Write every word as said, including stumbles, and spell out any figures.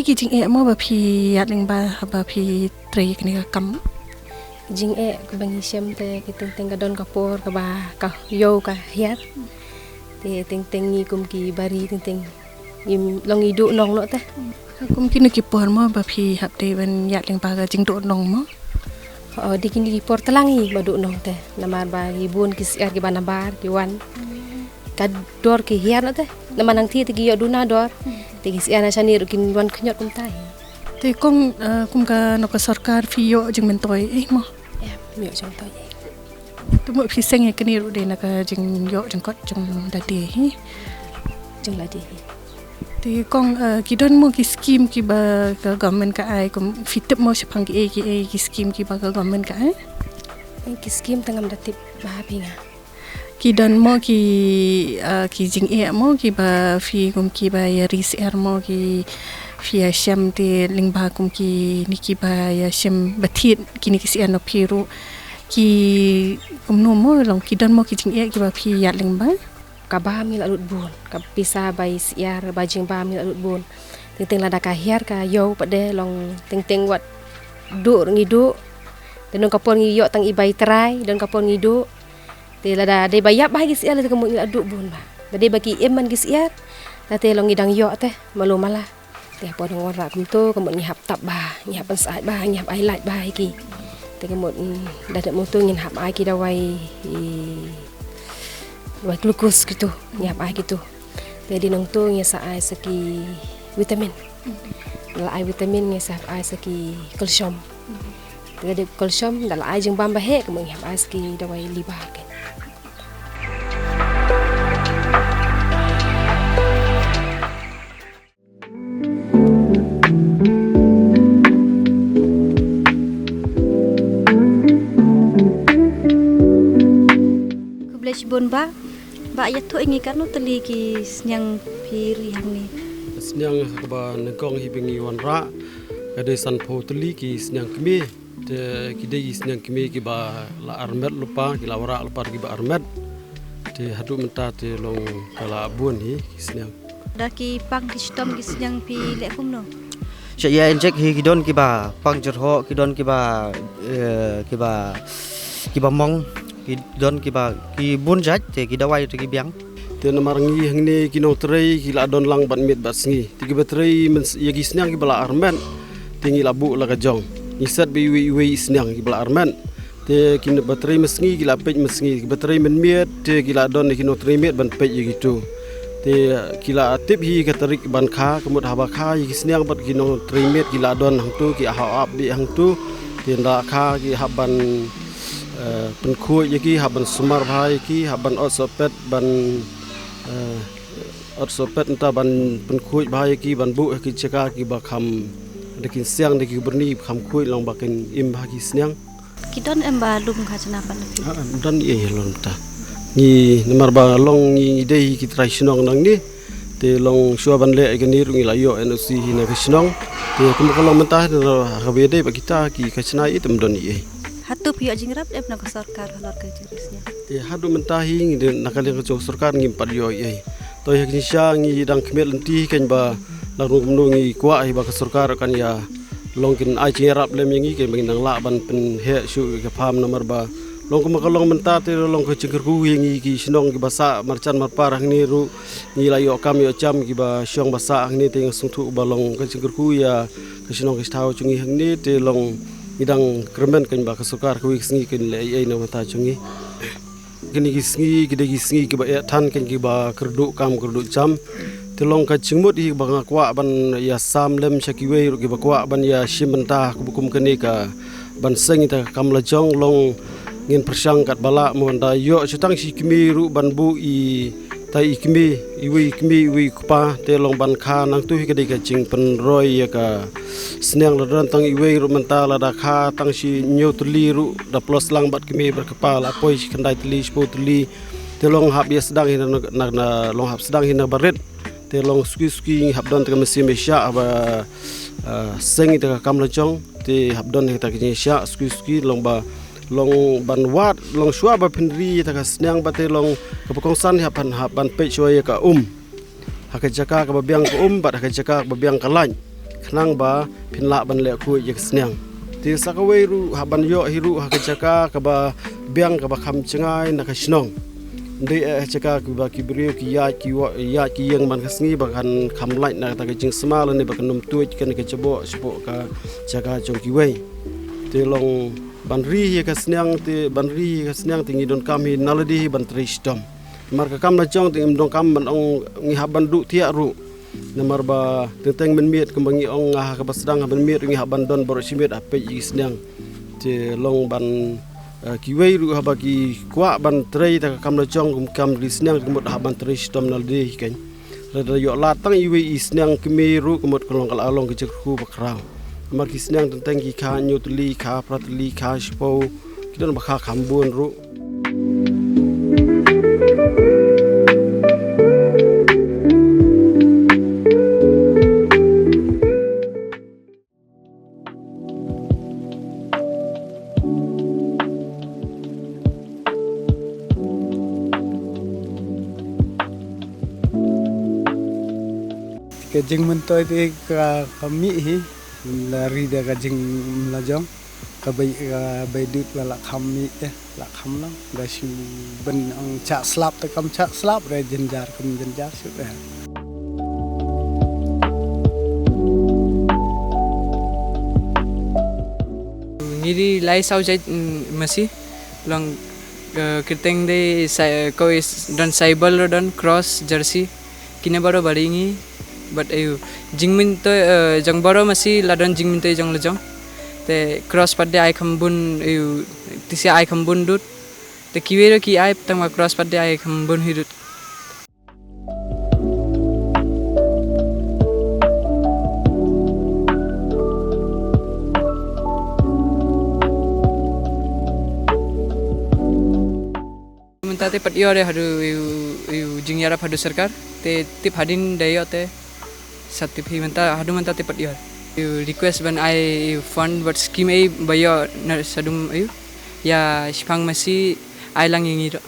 Ki jingeh mo ba phi ïaid lyngba haba phi trei kane ka kam? Jingeh kaba ngi shem te ki teng teng ka don ka por kaba ka ïew ka hiar. Te teng teng ngi kum ki bari teng teng ngim long i duh nong noh te. Kum kino ki por mo ba phi hap dei ban ïaid lyngba ka jingduh nong mo? Oh, dei kine ki por tlang hi ba duh nong te. Namar ba ki bun ki syiar kiba nabar ki wan. Ka dor ki hiar noh te. Namar nangtei te ki ïoh duna dor. Te ki syiar na shane ruh kin wan khñiot kumta hi. Te kong, eh, kum ka, na ka sorkar phi ïoh jingmyntoi eh mo? Em, ïoh jingmyntoi eh. Te mo phi seng ïa kane ruh dei na ka jingïoh jingkot jong lade hi. Jong lade hi. Te kong, eh, ki don mo ki skim kiba ka government ka ai, kum phi tip mo shaphang kiei kiei ki skim kiba ka government ka ai? Eh, ki skim te ngam da tip bha phi nga. Ki don mo ki, eh, ki jingeh mo kiba phi kum kiba ïa ri syiar mo ki phi ïa shem te lyngba kum kine kiba ïa shem ba thied kine ki syiar na phi ruh. Ki kumno mo long ki don mo ki jingeh kiba phi ïaid lyngba? Ka bam ngi la lut bun, ka pisa bai syiar ba jingbam ngi la lut bun. Teng teng lada ka hiar ka ïew pat de long teng teng wat duh ngi duh. Te nong ka por ngi ïoh tang i bai trai, don ka por ngi duh. Te lada dei ba ïap bha ki syiar te ka mut ngi la duh bun bha. Lada dei ba ki im man ki syiar, te long ngi dang ïoh te malu mala. Te hapoh nong wanrah kumto ka mut ngi hap tap bha, ngi hap pynsyaid bha, ngi hap ai lait bha ïa ki. Te ka mut, mm, da dep kumto ngin hap ai ki dawai, i, dawai glucose kito, ngi hap ai kito. Te dei nangto ngi sa ai sa ki vitamin. Da la ai vitamin ngi sa ai sa ki calcium. Te da dei calcium da la ai jingbam ba heh ka mut ngi hap ai sa ki dawai liver kan. Khublei shibun bah, bah ïathuh ïa ngi katno tylli ki sniang phi ri hangne? Sniang kaba nyngkong hi ba ngi wanrah ka dei sanphew tylli ki sniang kmie. Te ki dei ki sniang kmie kiba la armet lypa, ki la wanrah lypa kiba armet. Te haduh mynta te long ka la bun hi ki sniang. Da ki pang ki shitom ki sniang phi leh kumno? Sha ïa injek hi ki don kiba pang jyrhoh, ki don kiba, eh, kiba, kiba mong, ki don kiba, ki bun jait, te ki dawai te ki biang. Te namar ngi hangne ki nongtrei ki la don lang bad miet bad sngi. Te kiba trei myn-, ïa ki sniang kiba la armet. Te ngi la buh la ka jong. Ngi set ba iwei iwei i sniang kiba la armet. Te kiba trei mynsngi ki la peit mynsngi, kiba trei mynmiet te ki la don ki nongtrei miet ban peit ïa kito. Te ki la tip hi ka tarik ban kha, ka mut haba kha ïa ki sniang bad ki nongtrei miet ki la don hangto, ki hap ap bih hangto. Te ynda kha ki hap ban, eh, pynkhuid ïa ki, hap ban sumar bha ïa ki, hap ban ot sohpet ban, eh, ot sohpet nangta ban pynkhuid bha ïa ki, ban buh ha ki jaka kiba kham, da ki siang da ki byrni kham khuid long ba kin im bha ki sniang. Ki don em ba lum khajna pat na phi? Ah, em don ïa ïa lum ta. Ngi namar ba long ngi dei ki trai shnong nangne. Te long shuwa ban leh ïa kane ruh ngi la ïoh N O C hi na ka shnong. Te kumba ka long mynta hi na ka ba ïadei bad kita ki khajna ïa te ym don ïa. Hato phi ïoh jingïarap em na ka sorkar halor ka jingri sniang? Te haduh mynta hi ngi dei na ka liang ka jong sorkar ngim pat ïoh ïa. To ïa ka jingshisha ngi dang khmih lynti hi kan ba la rung kumno ngi kwah hi ba ka sorkar kan ïa long kin ai jingïarap lem ïa ngi kan ba ngin dang lah ban pynheh shuh ïa ka farm namar ba long kumba ka long mynta te long ka jingkyrkhu ïa ngi ki shnong kiba sah marjan marpar hangne ruh ngi la ïoh kam ïoh jam kiba shong ba sah hangne te nga sngewthuh ba long ka jingkyrkhu ïa ka shnong ka shnong jong ngi hangne te long ngi dang kyrmen kan ba ka sorkar kawei ka sngi kan leh ei ei na ka bynta jong ngi. Kine ki sngi ki dei ki sngi kiba eh than kan kiba kyrduh kam kyrduh jam. Te long ka jingmut hi ba nga kwah ban ïa sam lem sha kiwei ruh kiba kwah ban ïa shim bynta ha kaba kum kane ka ban seng ïa ta ka kam la jong long ngin pyrshang katba lah mo nda ïoh shu tang shi kmie ruh ban buh ïa ta i kmie iwei i kmie iwei i kpa te long ban kha nangtu hi ka dei ka jingpynroi ïa ka sniang la don tang iwei ruh mynta lada kha tang shi hynñiew tylli ruh da plos lang bad kmie bad kpa la poi shi khyndai tylli shiphew tylli te long hap ïa sdang hi na, na, na long hap sdang hi na barit te long suki suki hap don ta ka mynsiem ïa shah ba, ah, seng ïa ta ka kam la jong te hap don hi ta ka jingshah suki suki long ba long ban wad long shuwa ba phin ri ïa ta ka sniang ba te long kaba kongsan hap ban hap ban peit shuwa ïa ka um. Ha ka jaka kaba biang ka um bad ha ka jaka kaba biang ka lait. khnang ba phin lah ban leh khuid ïa ka sniang. Te sa kawei ruh, hap ban ïoh hi ruh ha ka jaka kaba biang, kaba kham jngai na ka shnong. Ym dei eh ha jaka kiba ki briew ki ïaid ki wa-, ïaid ki ïeng man ka sngi ba kan kham lait na kata ka jingsma lane ba kan ym tuid kane ka jaboh shapoh ka jaka jong kiwei. Te long ban ri hi ka sniang, te ban ri hi ka sniang te ngi donkam hi na lade hi ban trei shitom. Namar ka kam la jong te ngim donkam ban ong ngi hap ban duh thiah ruh. Namar ba teng teng mynmiet kumba ngi ong nga ha kaba sdang ha mynmiet ngi hap ban don baroh shi miet ha peit ïa ki sniang. Te long ban, eh, kiwei ruh haba ki kwah ban trei ta ka kam la jong kum kam ri sniang ka mut hap ban trei shitom na lade hi kan. Lada ïoh lad tang iwei i sniang kmie ruh ka mut ka long ka la long ka jingkyrkhu ba khraw. Namar ki sniang teng teng ki kha hynñiew tylli, kha phra tylli, kha shiphew, ki don ba kha kham bun ruh. Ka jingmyntoi te ka, ka mih hi, la ri da ka jingmlajong, ka bai, ka bai dud ba la kham mih te, la kham lang, da shu ban ong chah slap te kam chah slap, re jynjar kam jynjar shu re. Ngi dei lai saw jait, mm, masi, long, eh, kyrteng dei sa-, kawei s-, don saibol, don cross, jersey. Kine baroh ba ri ngi, bad ayu, jingmyntoi, eh, jong baroh masi la don jingmyntoi jong lajong. Te cross pat de ai kham bun, ayu, te sa ai kham bun dud. Te kiwei ruh ki ai tang ba cross pat de ai kham bun hi dud. Mynta te pat ïoh de haduh ïa u, ïa u jingïarap haduh sorkar. Te tip hadien da ïoh te sa tip hi mynta, haduh mynta te pat ïoh. Ïa u request ban ai ïa u fund bad scheme ei ba ïoh na sadum ïa u, ïa shipang masi ai lang ïa ngi ruh.